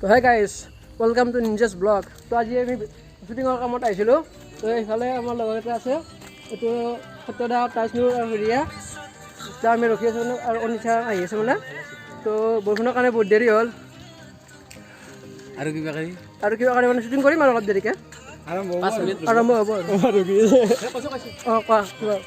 তো hey guys, welcome to Ninjas blog. তো আজি আমি শ্বুটিঙৰ কামত আহিছিলোঁ। তো এইফালে আমাৰ লগৰ এটা আছে, এইটো সত্যদা, তাজনুৰ আৰু হেৰিয়া। এতিয়া আমি ৰখি আছোঁ মানে, আৰু অনিশা আহি আছে মানে। তো বৰষুণৰ কাৰণে বহুত দেৰি হ'ল। আৰু কিবা কৰি আৰু কিবা কাৰণে মানে শ্বুটিং কৰিম আৰু অলপ দেৰিকৈ আৰম্ভ হ'ব আৰু। অঁ, কোৱা কিবা।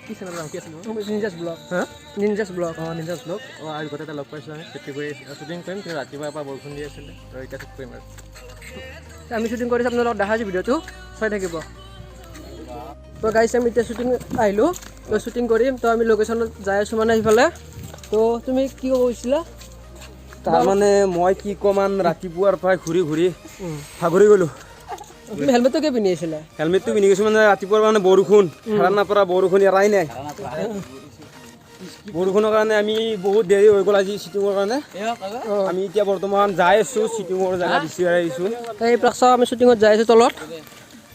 কি চেনেল নাম কি আছিল? নিঞ্জাছ ব্লগ। হা, নিঞ্জাছ ব্লগ। অঁ, নিঞ্জাছ ব্লগ। অঁ, আজি গোটেই এটা লগ পাইছোঁ, আমি ছুটি কৰি শ্বুটিং কৰিম, কিন্তু ৰাতিপুৱাৰ পৰা বৰষুণ দি আছিলে আৰু এতিয়া শ্বুট কৰিম। আৰু আমি শ্বুটিং কৰিছোঁ, আপোনালোকক দেখাইছোঁ, ভিডিঅ'টো চাই থাকিব। তো গাইছ, আমি এতিয়া শ্বুটিং আহিলোঁ, তো শ্বুটিং কৰিম। তো আমি লোকেশ্যনত যাই আছোঁ মানে সিফালে। তো তুমি কি ক'ব গৈছিলা? তাৰমানে মই কি কমান, ৰাতিপুৱাৰ পৰাই ঘূৰি ঘূৰি ভাগৰি গ'লো। তুমি হেলমেটটো কিয় পিন্ধি আছিলা? হেলমেটটো পিন্ধি গৈছোঁ মানে ৰাতিপুৱাৰ মানে বৰষুণ পৰা বৰষুণ এৰাই নাই। বৰষুণৰ কাৰণে আমি বহুত দেৰি হৈ গ'ল আজি শ্বুটিঙৰ কাৰণে। আমি এতিয়া বৰ্তমান যাই আছোঁ, শ্বুটিঙৰ জেগা বিচাৰি আহিছোঁ। এইবিলাক চাওঁ, আমি শ্বুটিঙত যাই আছোঁ তলত।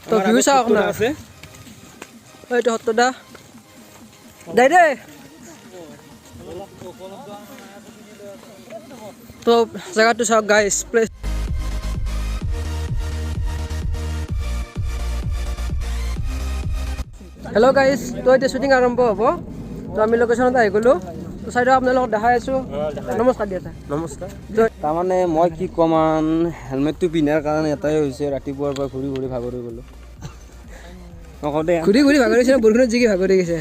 তো ভিউ চাওক না। আছে। এইটো সত্যদা যাই দেই। তো জেগাটো চাওক গাইছ, প্লেচ। হেল্ল' গাইজ, তো এতিয়া শ্বুটিং আৰম্ভ হ'ব। তো আমি লোকেশ্যনত আহি গ'লোঁ। তো চাইডত আপোনালোকক দেখাই আছোঁ। নমস্কাৰ দিয়া। নমস্কাৰ। তাৰমানে মই কি কমান, হেলমেটটো পিন্ধাৰ কাৰণে এটাই হৈছে, ৰাতিপুৱাৰ পৰা ঘূৰি ঘূৰি ভাগৰি গ'লোঁ। ঘূৰি ঘূৰি ভাগৰি গৈছে, বৰষুণত জিকি ভাগৰি গৈছে।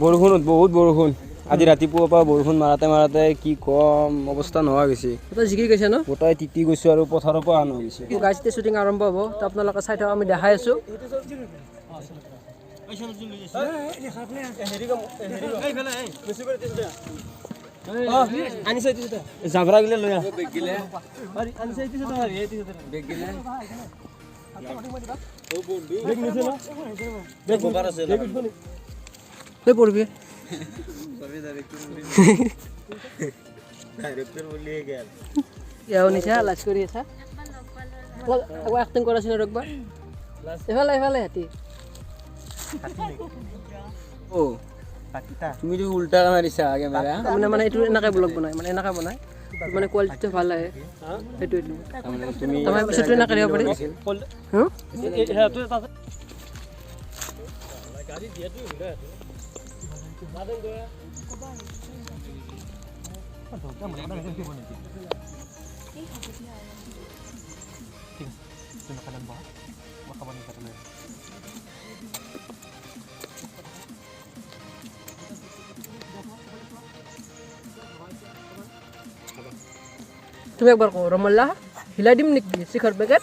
বৰষুণত বহুত বৰষুণ আজি ৰাতিপুৱাৰ পৰা বৰষুণ মাৰাতে মাৰাতে কি কম অৱস্থা নোহোৱা গৈছে। জিকি গৈছে ন? গোটাই তিতি গৈছোঁ আৰু পথাৰৰ পৰা অনা গৈছে। গাইজ, এতিয়া শ্বুটিং আৰম্ভ হ'ব, তো আপোনালোকে চাই থাকক, আমি দেখাই আছোঁ। জাবৰা গিলে লৈ আহ। পঢ়বি। নিচা লাজ কৰি আছা, এক্টিং কৰাচোন আৰু একবাৰ। এইফালে এইফালে হাতী। তুমিতো উল্টা মাৰিছা কেমেৰা। মানে মানে এইটো এনেকৈ ব্লগ বনায়, মানে এনেকৈ বনায়, মানে কোৱালিটিটো ভাল আহে। সেইটো এইটো তাৰমানে পিছতো এনেকৈ দিব পাৰি। তুমি একবাৰ কওঁ, ৰমল্লা হিলাই দিম নেকি শিখৰ পেকেট?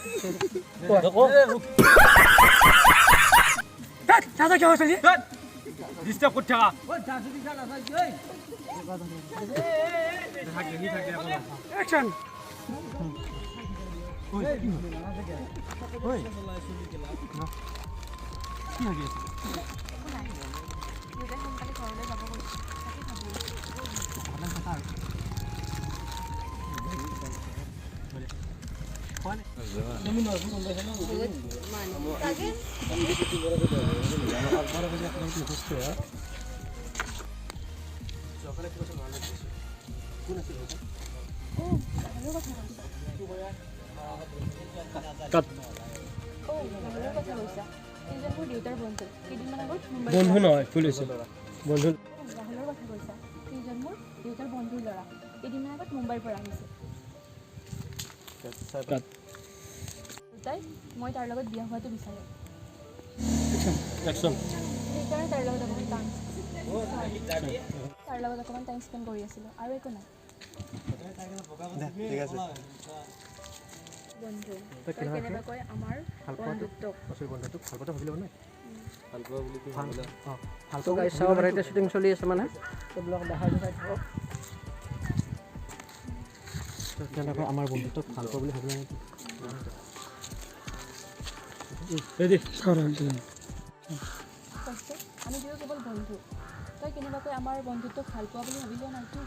বন্ধু নহয়, ভুল হৈছে, বন্ধু। মই তাৰ লগত বিয়া হোৱাটো বিচাৰে, সেইকাৰণে তাৰ লগত অকণমান টাইম স্পেণ্ড কৰি আছিলোঁ, আৰু একো নাই। বন্ধু, কেনেবাকৈ আমাৰ বন্ধুত্বক চাব পাৰে, এতিয়া শ্বুটিং চলি আছে মানে। এইবিলাক দেখাই চাই থাকক। তেনেকৈ আমাৰ বন্ধুত্বক ভাল পোৱা বুলি ভাবিলে নেকি? আমি দুয়ো কেৱল বন্ধু, তই কেনেবাকৈ আমাৰ বন্ধুত্বক ভাল পোৱা বুলি ভাবি লোৱা নাইতো?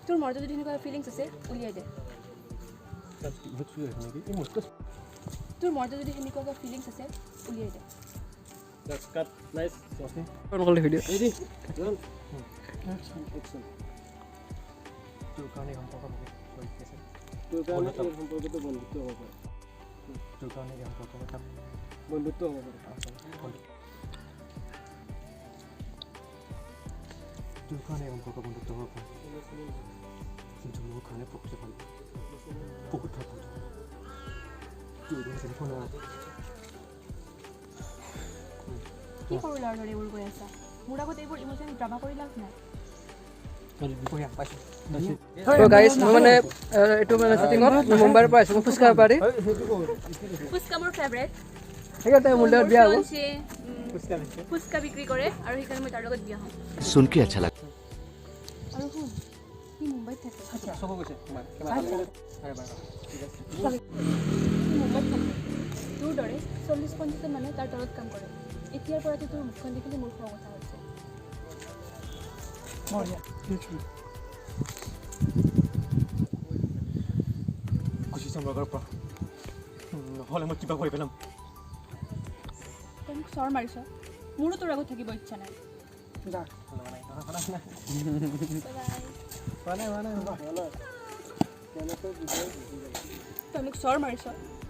তোৰ মনতে যদি সেনেকুৱা ফিলিংছ আছে, উলিয়াই দে। তোৰ মনতে যদি সেনেকুৱা ফিলিংছ আছে, উলিয়াই দে। Cut, nice. On কৰিলে ভিডিঅ'। Ready? Action. তোৰ কাৰণে এই সম্পৰ্ক বহুত কৰি আছে। তোৰ কাৰণে এই সম্পৰ্কটো বন্ধুত্ব হ'ব পাৰে। তোৰ কাৰণে এই সম্পৰ্ক এটা বন্ধুত্ব হ'ব পাৰে। তোৰ কাৰণে এই সম্পৰ্ক বন্ধুত্ব হ'ব পাৰে, কিন্তু মোৰ কাৰণে প্ৰকৃত ভাল বহুত ভাল পাওঁ। তোৰ দৰে তেনেকুৱা নোৱাৰা। কি সৰু ল'ৰাৰ দৰে এইবোৰ কৈ আছা? মোৰ আগত এইবোৰ ইম'চন ড্ৰামা কৰি লাভ নাই। পাইছোঁ। তো গাইজ, মই মানে এইটো মানে শ্বুটিঙত মুম্বাইৰ পৰা আহিছোঁ। মই ফুচকা বেপাৰী। ফুচকা মোৰ ফেভৰেট। সেইকাৰণে মোৰ লগত বিয়া হ'ব। ফুচকা বিক্ৰী কৰে আৰু সেইকাৰণে মই তাৰ লগত বিয়া হ'ম। सुन के अच्छा लगा। আৰু শুন, সি মুম্বাইত থাকে। চকু গৈছে। সি মুম্বাইত থাকে। তোৰ দৰে 40-50জন মানুহে তাৰ তলত কাম কৰে। এতিয়াৰ পৰাতো তোৰ মুখখন দেখিলে মোৰ খং উঠা হৈছে। গুচি যাম ঘৰৰ পৰা, নহ'লে মই কিবা কৰি পেলাম। তই মোক চৰ মাৰিছ, মোৰো তোৰ আগত থাকিব ইচ্ছা নাই। হোৱা নাই। তই মোক চৰ মাৰিছ,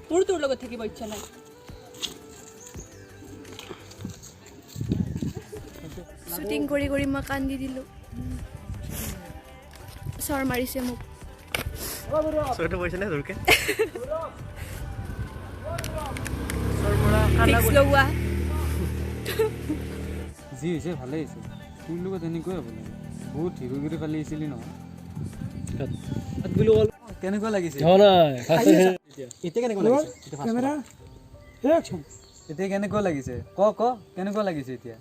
মোৰো তোৰ লগত থাকিব ইচ্ছা নাই। শ্বুটিং কৰি কৰি মই কান্দি দিলোঁ। চৰ মাৰিছে মোক। চৰটো পৰিছেনে জোৰকে? ভিক্স লগোৱা। যি হৈছে ভালেই হৈছে। তোৰ লগত এনেকুৱাই হ'ব লাগে। বহুত হিৰোগিৰি পালি আহিছিলি নহয়। কেনেকুৱা লাগিছে? এতিয়া কেনেকুৱা লাগিছে? এতিয়া কেনেকুৱা লাগিছে ক? ক, কেনেকুৱা লাগিছে এতিয়া?